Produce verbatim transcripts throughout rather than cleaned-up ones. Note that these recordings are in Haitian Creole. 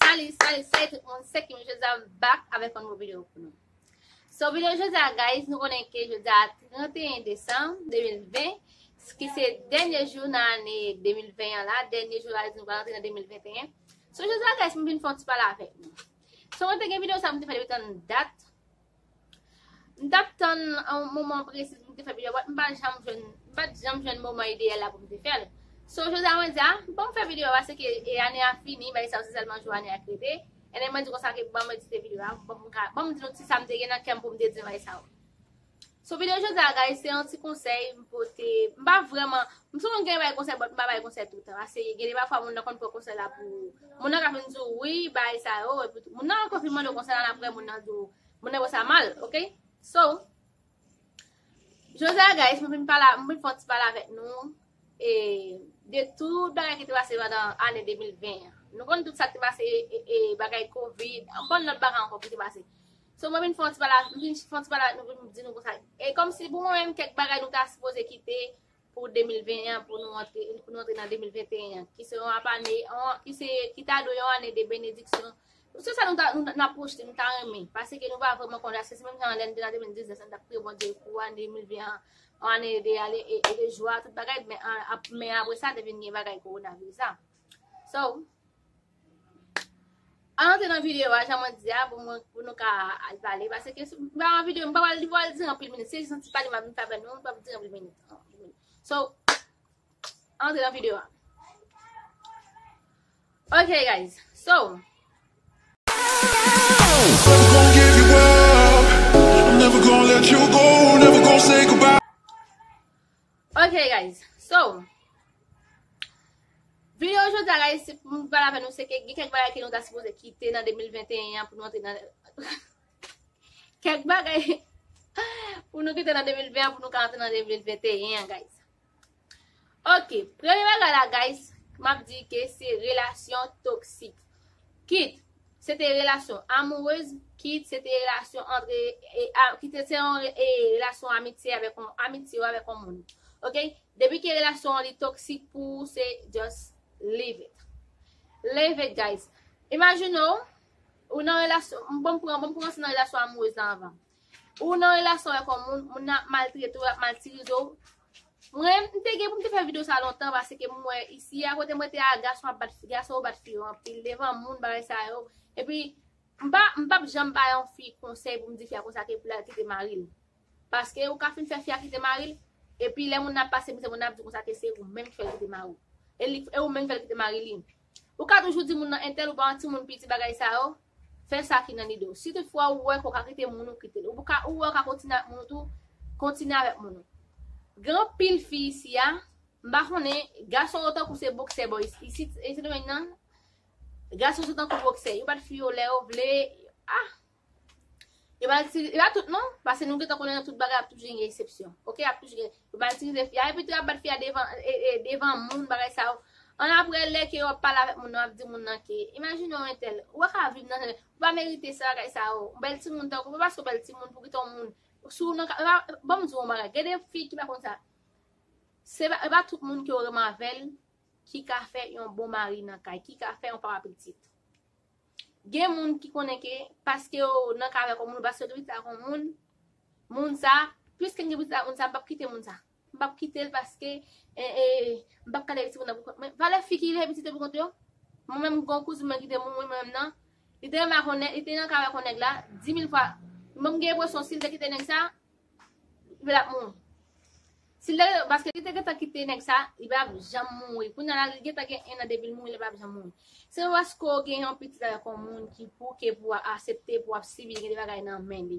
Salut, salut, salut tout moun, se Kim, jodi a m back avèk yon nouvo videyo pou nou. So, videyo jodi a, guys, nou konnen ke jodi a trannteyen desanm de mil ven, ki se dènye jou nan ane de mil ven an la, dènye jou a nou pral rantre nan de mil venteyen. So, jodi a, guys, m vin fè yon ti pale avèk nou. So, mwen te gen videyo sa m te fè depi tann dat. M t ap tann yon moman presi pou m te fè videyo, but m pa janm jwenn, m pa t janm jwenn moman ideyal la pou m te fè l. So, jodi a mwen di, ah, bon, m fè videyo a, paske e ane a fini, bagay sa yo se sèlman jou ane a k rete. And then mwen di konsa ke ban m edite videyo a, ban m ka, ban m di nou ti sa m te gen nan kè m pou m te di bagay sa yo. So, videyo jodi a, guys, se yon ti konsèy m pote. M pa vrèman, m souvan gen bay konsèy, but m pa bay konsèy toutan. Paske gen de pafwa moun nan konn pran konsèy la pou, moun nan ka vin di w, wi, bay sa yo, epi tou, moun nan ankò vin mande w konsèy la, apre moun nan di w, moun nan wè sa mal, ok? So, jodi a, guys, mwen vin pale, mwen vin fè yon ti pale avèk nou, e, de tout bagay ki te pase pandan ane de mil ven an. Nou konn tout sa ki te pase, e, e, bagay covid, yon bann lòt bagay ankò ki te pase. So, mwen vin fè yon ti pale, mwen vin fè yon ti pale avèk nou, vin di nou konsa. E kòmsi pou mwen menm, kèk bagay nou ta sipoze kite pou de mil ven an, pou nou antre, pou nou antre nan de mil venteyen an, ki se yon ap ane, yon, ki se, ki ta dwe yon ane de benediksyon. Se sa nou ta, nou, n ap pwojte, nou ta renmen. Paske nou pa vrèman konnen, se menm jan lè n te nan de mil diznèf, n t ap priye Bondye pou ane de mil ven an, yon ane de ale e, e de jwa, tout bagay, men, a, ap, men apre sa, te vin gen bagay kowonaviris la. So, ann antre nan videyo a, jan mwen di a, pou mwen, pou nou ka al pale. Paske si m pa nan videyo, m pa pral, li pral dire anpil minit. Se jis yon ti pale m ap vin fè avè nou, m p ap dire anpil minit. So, ann antre nan videyo a. Ok, guys. So, Never gonna give you up. I'm never gonna let you go. Never gonna say goodbye. Ok, guys. So, videyo jodi a, guys, se pou m pale avè nou, se ke gen kèk bagay ke nou ta sipoze kite nan de mil venteyen an pou nou antre nan kèk bagay pou nou kite nan de mil ven an pou nou ka antre nan de mil venteyen an, guys. Ok, premye bagay la, guys, m ap di ke se relasyon toksik. Kit se te relasyon amourez, kit se te relasyon antre, e, a, kit se te yon, e, relasyon amitye avèk yon, amitye ou avèk yon moun. Ok? Depi ke relasyon an li toksik pou ou, se just leave it. Leave it, guys. Imajine w, ou nan relasyon, m, bon, m pran, bon, m kòmanse nan relasyon amourez la anvan. Ou nan relasyon avèk yon moun, moun nan ap maltrete w, ap matirize w. Mwen, m te gen pou m te fè videyo sa lontan, paske m wè isi a kote mwen te a, gason ap bat fi, gason yo bat fi yo anpil devan moun, bagay sa yo. Epi, m pa, m p ap janm bay yon fi konsèy pou m di fi a konsa ke pou l al kite mari l. Paske ou ka fin fè fi a kite mari l, epi lè moun nan ap pase mizè, moun nan ap di konsa ke se ou menm ki fè l kite mari w. E li, e ou menm ki fè l kite mari li. Ou ka toujou di moun nan entèl ou pa yon timoun piti bagay sa yo, fè sa ki nan lide w. Si toutfwa ou wè ke w ka kite moun ou, kite l. Ou ka, ou wè w ka kontinye ak moun ou tou, kontinye avèk moun ou. Gen anpil fi isi a, m pa konnen, gason yo tankou se boksè bò isi, isi, isi domèn nan, gason yo tankou boksè, yo bat fi yo lè yo vle, ah, yo pa, yo pa tout non, paske nou gentan konnen nan tout bagay ap toujou gen eksepsyon, ok, ap toujou gen, yo pa itilize fi a, epi tou y ap bat fi a devan, e, e, devan moun, bagay sa yo, an apre lè ke w ap pale avèk moun nan, w ap di moun nan ke, imajine w entèl, ou pa ka viv nan, ou pa merite sa, bagay sa yo, yon bèl timoun tankou, pa paske w bèl timoun pou kite yon moun, si w nan ka, ban m di w yon bagay, gen de fi ki pa konn sa, se pa, e pa tout moun ke w renmen avè l, ki ka fè yon bon mari nan kay, ki ka fè yon papa pitit. Gen moun ki konnen ke paske yo nan kay avèk yon moun, paske yo te pitit ak yon moun, moun sa, piske m gen pitit ak moun sa, m p ap kite moun sa. M p ap kite l paske, e, e, m p ap ka leve timoun nan pou kont mwen. Valè fi ki leve pitit yo pou kont yo. Mwen menm, m gen yon kouzin mwen ki te mouri, mwen menm nan. Li te renmen ak yon nèg, li te nan kay avèk yon nèg la, di mil fwa. Mwen, m gen enpresyon, si l te kite nèg sa, li p ap mouri. Si l te, paske li te gentan kite nèg sa, li p ap janm mouri. Kounye a la, li gentan gen en an depi l mouri, li p ap janm mouri. Se paske w gen yon pitit avèk yon moun ki bouke pou w aksepte, pou w ap sibi, gen de bagay nan men li.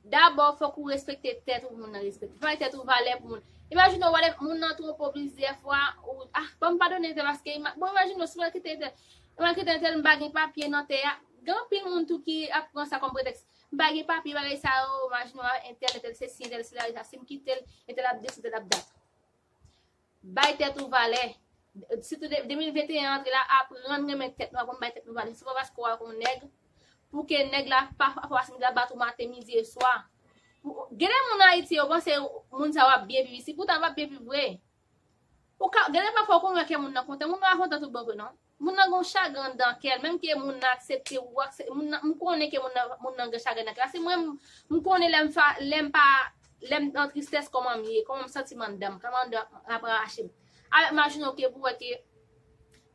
Dabò, fòk ou respekte tèt ou, pou moun nan respekte. Fè tèt ou valè pou moun. Imajine w, whatever, moun nan twonpe w plizyè fwa, ou, ah, ban m padone entèl paske, ima-, bon, imajine w, si mwen kite entèl, mwen kite entèl, m pa gen papye nan tè a. Gen anpil moun tou ki ap pran sa kòm pretèks. M pa gen papye, bagay sa yo, imajine w, entèl, entèl sesi, entèl sela, sa, si m kite l, entèl ap desi, entèl ap dat. Bay tèt ou valè. Sitou de, de mil venteyen an antre la, aprann renmen tèt nou, aprann bay tèt nou valè. Se pa paske w ak yon nèg, pou ke nèg la, pa, pa, pa, si l ap bat ou maten, midi e swa. Pou, gen de moun Ayiti, yo panse moun sa yo ap byen viv isi, poutan yo p ap byen viv vre. ou ka, gen lè pafwa ou konn wè kè moun nan kontan, moun nan pa kontan tout bon vre non. Moun nan gen yon chagren nan kè l, menm ke moun nan aksepte ou, aksepte, moun nan, m konnen ke moun nan, moun nan gen chagren nan kè l. Paske mwen, m, m konnen lè m fa, lè m pa, lè m nan tristès, kòman m ye, kòman m santi m anndan m, kòman anndan m ap rache m. Avèk m, imajine w ke pou wè ke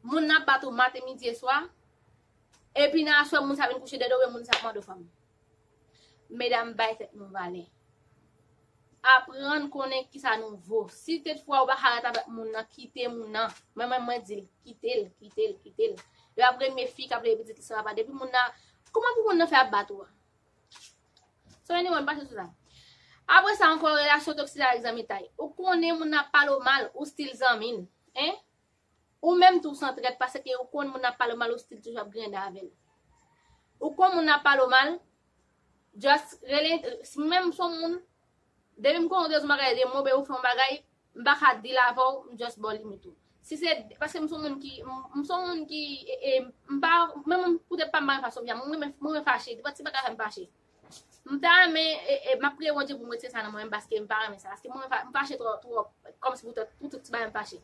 moun nan ap bat ou maten, midi e swa, epi nan aswè moun sa vin kouche dèyè w, e moun sa ap mande w fanm. Medam, bay tèt nou valè. Aprann konnen kisa nou vo. Si tèt fwa ou pa ka ret avèk moun nan, kite moun nan. Mwen menm, mwen di l, kite l, kite l, kite l. Yo ap renmen fi k ap leve pitit li san papa. Depi moun nan, kòman pou moun nan fè ap bat ou a? So anyway, m pase sou sa. Apre sa ankò, relasyon toksik la, egzanmi tay. Ou konnen moun nan ap pale w mal, ou still zanmi l. Hein? Ou menm tou san trèt, paske ou konn moun ap pale w mal, ou still toujou ap griyen avè l. Ou konn moun ap pale w mal, just rele, menm si w moun, depi m konn ou te di yon bagay de mo, oubyen ou fè yon bagay, m pa ka deal avè w, m just ba w limit ou. Si se, paske m se yon moun ki, m, m se yon moun ki, e, e, m pa, menm poutèt pa m pa renmen fason m ye a, mwen renmen, mwen renmen fache, nenpòt ti bagay fè m fache. M ta renmen, e, e, m ap priye Bondye pou m retire sa nan mwen, paske m pa renmen sa. Paske mwen fa-, m fache twò, twò, kòmsi pou tout, pou tout ti bagay m fache.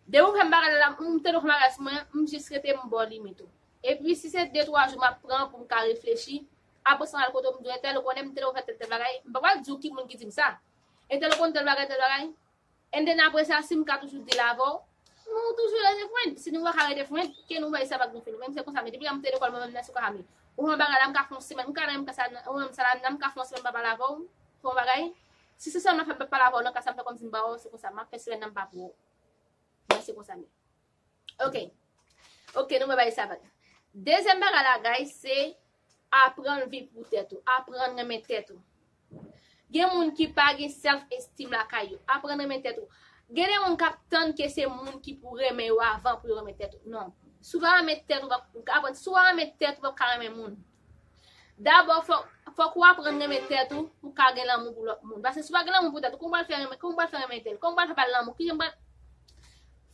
Depi w fè m bagay la, m te fè bagay sou mwen, m jis rete m ba w limit ou. Epi si se de twa jou m ap pran pou m ka reflechi, apre sa m al kote w m di w entèl, ou konnen m te fè tèl, tèl bagay, m pa pral di w ki moun ki di m sa. Entèl ou konn tèl bagay, tèl bagay. And then apre sa, si m ka toujou deal avè w, nou toujou rete friend. Si nou pa ka rete friend, ke nou bay sa pa gen fini. Menm se konsa, men depi lè m te lekòl, mwen menm nan se konsa, men ou fè yon bagay la, m ka fè yon semèn, m ka nan menm klas la, ou menm sa la, m ka fè yon semèn pa pale avè w, fè yon bagay. Si se sèl m ap fè pa pale avè w nan klas la, m fè kòmsi m pa wè w, se konsa, m ap fè semèn nan m pa pou w. Mwen se konsa, men. Ok. Ok, nou mwen bay sa vag. Dezyèm bagay la, guys, se aprann viv pou tèt ou. Aprann renmen tèt ou. Gen moun ki pa gen self esteem lakay yo. Aprann renmen tèt ou. Gen de moun k ap tann ke se moun ki pou renmen yo avan pou yo renmen tèt ou. Non. Si w pa renmen tèt ou, w ap, aprann, si w pa renmen tèt ou, w ap ka renmen moun. Dabò, fòk, fòk ou aprann renmen tèt ou pou w ka gen lanmou pou lòt moun. Paske si w pa gen lanmou pou tèt ou, kòman w pral fè renmen, kòman w pral fè renmen tèl? Kòman w pral fè ba l lanmou? Ki jan w pral,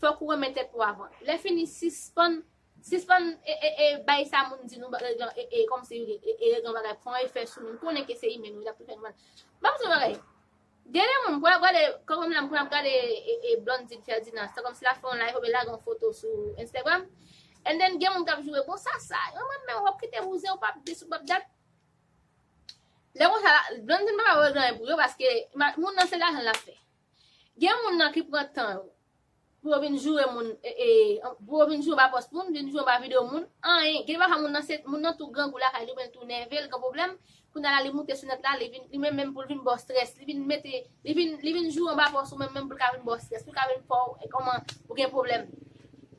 fòk ou renmen tèt ou avan. Lè fini, sispann, sispann e, e, e, bay sa moun di nou, e, e, e, kòmsi, e, e, e, gen bagay, pran efè sou nou. M konnen ke se imen nou, y ap tou fè nou mal. Ban m di yon bagay. Gen de moun, pou ap gade, kòm la, m pou ap gade, e, e, Blondine Ferdinand, se kòmsi l ap fè yon live, oubyen lage yon foto sou Instagram. And then, gen moun k ap joure, bon, sa, sa, yo, mwen, men, w ap kite bouzen, w p ap dis, w p ap dat. Lè konsa, Blondine pa ka wè gen anyen pou yo, paske ma-, moun nan se lajan l ap fè. Gen moun nan ki pran tan yo pou yo vin joure moun, e, e, pou yo vin joure anba pòs moun, vin joure anba videyo moun, anyen. Gen de pafwa moun nan se, moun nan tou grangou lakay li, oubyen l tou nève, l gen pwoblèm, kounye a la li moute sou nèt la, li vin, li menm menm pou l vin ba w strès, li vin mete, li vin, li vin joure anba pòs ou menm menm pou l ka vin ba w strès, pou l ka vin fè w, e, kòman ou gen pwoblèm.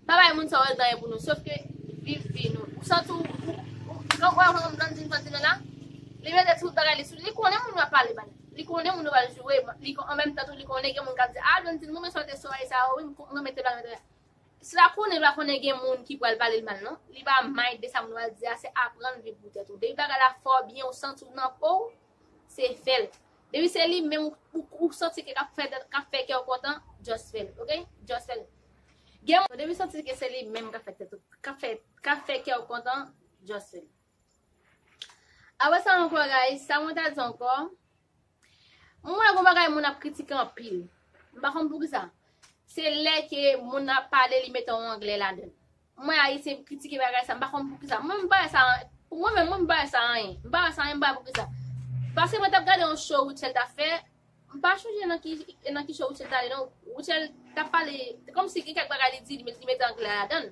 Pa bay moun sa yo anyen pou nou, sòf ke viv vi nou. Ou santi w, ou, ou, ou, ou, ou, ou, Blondine, Blondine la, li mete tout bagay li sou, li konnen moun yo ap pale mal. Li konnen moun yo pral joure, li kon-, an menm tan tou, li konnen gen moun k ap di, "Ah, Blondine, mwen, mwen sòte sou ay sa, wi, mwen mete bagay, mete bagay." Si la konnen, la konnen gen moun ki pral pale l mal, non. Li pa mind de sa moun yo pral di a, se aprann viv pou tèt ou. Depi bagay la fè w byen, ou santi w nan po w, se fè l. Depi se li menm ou, ou, ou santi ke k ap fè, k ap fè kè w kontan, just fè l, ok? Just fè l. Gen moun, depi santi ke se li menm k ap fè tèt ou, k ap fè, k ap fè kè w kontan, just fè l. Apre sa ankò, guys, sa mwen ta di ankò, mwen wè gon bagay moun ap kritike anpil. M pa konn poukisa. Se lè ke moun ap pale, li mete yon anglè ladan l. Mwen, Ayisyen kritike bagay sa, m pa konn poukisa. Mwen, m pa wè sa, pou mwen menm, mwen, m pa wè sa anyen. M pa wè sa anyen, m pa wè poukisa. Paske mwen t ap gade yon show Rutshelle t ap fè, m pa chonje nan ki, nan ki show Rutshelle t ale, non. Rutshelle t ap pale, kòmsi gen kèk bagay li di, li met, li mete anglè ladan l.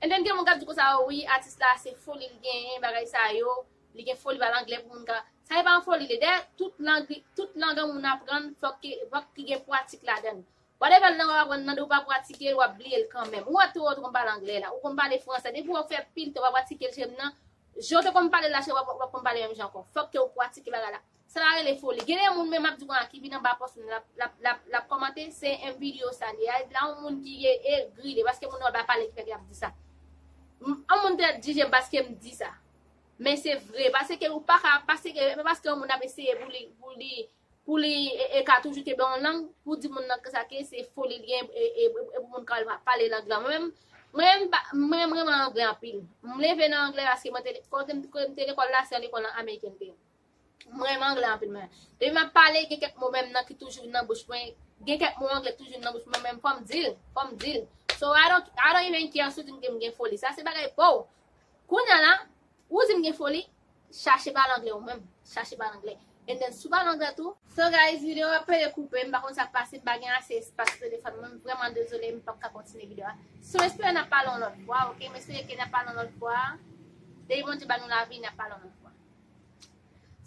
And then gen moun k ap di konsa, "O wi, atis la, se foli l genyen, bagay sa yo, li gen foli pale anglè pou moun ka." Sa e pa yon foli l ye. Dèyè tout lang, tout lang yon moun aprann, fòk ke, fòk ki gen pratik ladan l. Whatever lang w ap aprann nan, w pa pratike l, w ap bliye l kanmenm. Ou wè tou, ou konn pale anglè la, ou konn pale fransè. Depi w ap fè pil tan, w pa pratike l, cheri m nan, jan w te konn pale la, cheri, w ap, w ap konn pale menm jan ankò. Fòk ke w pratike bagay la. Sa la rele foli. Gen de moun menm ap di konsa ki vin anba pòs moun, l ap, l ap, l ap, l ap kòmante, se yon videyo sa li ye. A di la, yon moun ki ye egri li, paske moun nan pa pale ki fè ke l ap di sa. M, yon moun te dije m paske m di sa. Men se vre, paske ou pa ka, paske, paske yon moun ap eseye pou li, pou li, pou li, e, e, ka toujou kenbe yon lang, pou di moun nan ke sa ke se foli li gen, e, e, e, e pou moun ka pale lang lan. Mwen menm, mwen menm, mwen renmen anglè anpil. M leve nan anglè paske mwen te, kote m, kote m te lekòl la, se yon lekòl ameriken te ye. Mwen renmen anglè anpil, men depi m ap pale, gen kèk mo menm nan ki toujou nan bouch mwen, Gen kèk mo anglè toujou nan bouch mwen, men fò m di l, fò m di l. So, I don't, I don't even care si w di m ke m gen foli. Sa se bagay pa w. Kounye a la, ou di m gen foli, chache pale anglè ou menm. Chache pale anglè. And then, si w pale anglè tou. So, guys, videyo a pede koupe. M pa konn sa k pase, m pa gen ase espas sou telefòn mwen. M vrèman dezole, m p ap ka kontinye videyo a. So, m espere n ap pale yon lòt fwa, oke? M espere ke n ap pale yon lòt fwa. Depi Bondye ba nou lavi, n ap pale yon lòt fwa.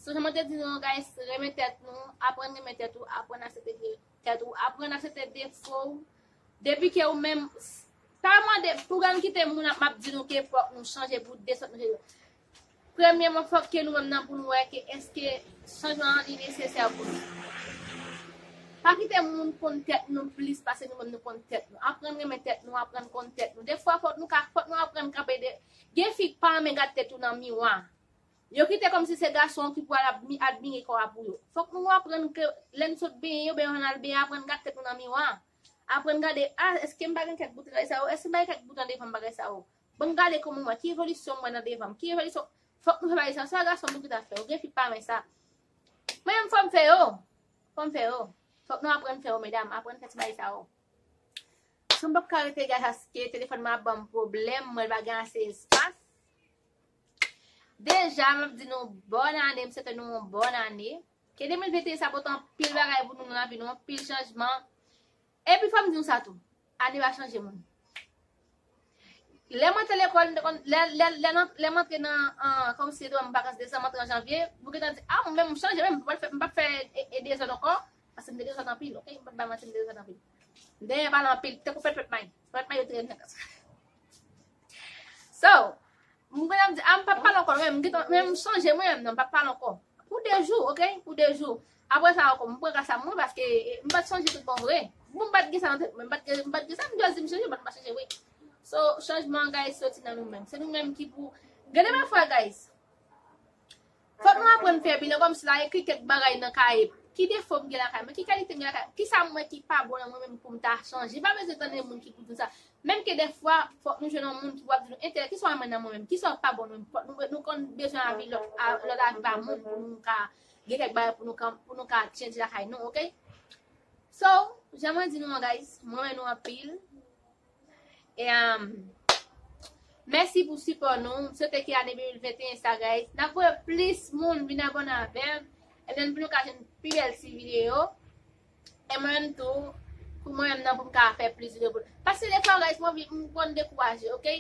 So, jan mwen te di nou, guys, renmen tèt nou, aprann renmen tèt ou, aprann aksepte tèt ou, aprann aksepte defo w. Depi ke ou menm, pa mande, pou gade kite moun ap, m ap di nou ke fòk nou chanje pou de sòt nou chanje. Premyèman, fòk ke nou menm nan pou nou wè ke èske chanjman an li nesesè pou nou. Pa kite moun konn tèt nou plis pase nou menm nou konn tèt nou. Aprann renmen tèt nou, aprann konn tèt nou. Defwa, fòk nou ka, fòk nou aprann kanpe de, gen fi k pa renmen gad tèt ou nan miwa. Yo kite kòmsi se gason ki pou al admi-, admire kò a pou yo. Fòk nou aprann ke lè n sot benyen, yo benyen, n al benyen, aprann gad tèt nou nan miwa. Aprann gade, a, èske m pa gen kèk bout bagay sa yo? Èske m pa gen kèk bout nan devan m bagay sa yo? Bon, gade kòman m wè, ki evolisyon m wè nan devan m? Ki evolisyon? Fòk nou fè bagay sa yo. Se pa gason pou ki ta fè yo. Gen fi pa renmen sa. Mwen menm fò m fè yo. Fò m fè yo. Fòk nou aprann fè yo, medam. Aprann fè ti bagay sa yo. Si m p ap ka rete, guys, paske telefòn mwen ap ban m pwoblèm, mwen pa gen ase espas. Deja, m ap di nou bòn ane, m swete nou yon bòn ane. Ke de mil venteyen sa pote anpil bagay pou nou nan lavi nou, anpil chanjman. Epi fò m di nou sa tou, ane pa chanje moun. Lè mwen te lekòl, m te konn, lè, lè, lè, nan- lè m antre nan, an, kòmsi se mwen vakans desanm, m antre an janvye, pou gentan di, a, mwen menm m chanje, menm m p ap fè, m p ap fè e, e dezòd ankò, paske m te dezòd anpil, oke? M p ap bay manti, m te dezòd anpil. M te renmen pale anpil, tankou pèt pèt may. Pèt may yo te renmen nan klas. So, m gentan di, a, m p ap pale ankò, men m gentan, men m chanje mwen menm, non, m p ap pale ankò. Pou de jou, oke? Pou de jou. Apre sa ankò, m pran klas a mwen, paske, e, m pa t chanje tout bon vre. Bon, m pa t gen sa nan tèt mwen, m pa t gen, m pa t gen sa, m just di m chanje, but m pa chanje vre. So, chanjman, guys, soti nan nou menm. Se nou menm ki pou, gen de pafwa, guys, fòk nou aprann fè bilan, kòmsi la ekri kèk bagay nan kaye. Ki defo m gen lakay mwen? Ki kalite m gen lakay mwen? Kisa m wè ki pa bon nan mwen menm pou m ta chanje? Pa bezwen tande moun ki pou di sa. Menm ke dèfwa, fòk nou jwenn yon moun ki pou ap di nou, entèl, kisa w renmen nan mwen menm? Kisa w pa bon nan mwen? Fòk nou, nou konn bezwen avi lòt, a, lòt avi pa moun pou nou ka gen kèk bagay pou nou ka, pou nou ka change lakay nou, oke? So, jan mwen di nou an, guys, mwen renmen nou anpil. E, um, mèsi pou sipò nou. M swete ke ane de mil venteyen sa, guys, n ap voye plis moun vin abòne avè m. And then pou nou ka jwenn pi bèl ti videyo. E mwen menm tou, pou mwen menm nan, pou m ka fè plis videyo pou nou. Paske defwa, guys, mwen vi-, m konn dekouraje, oke?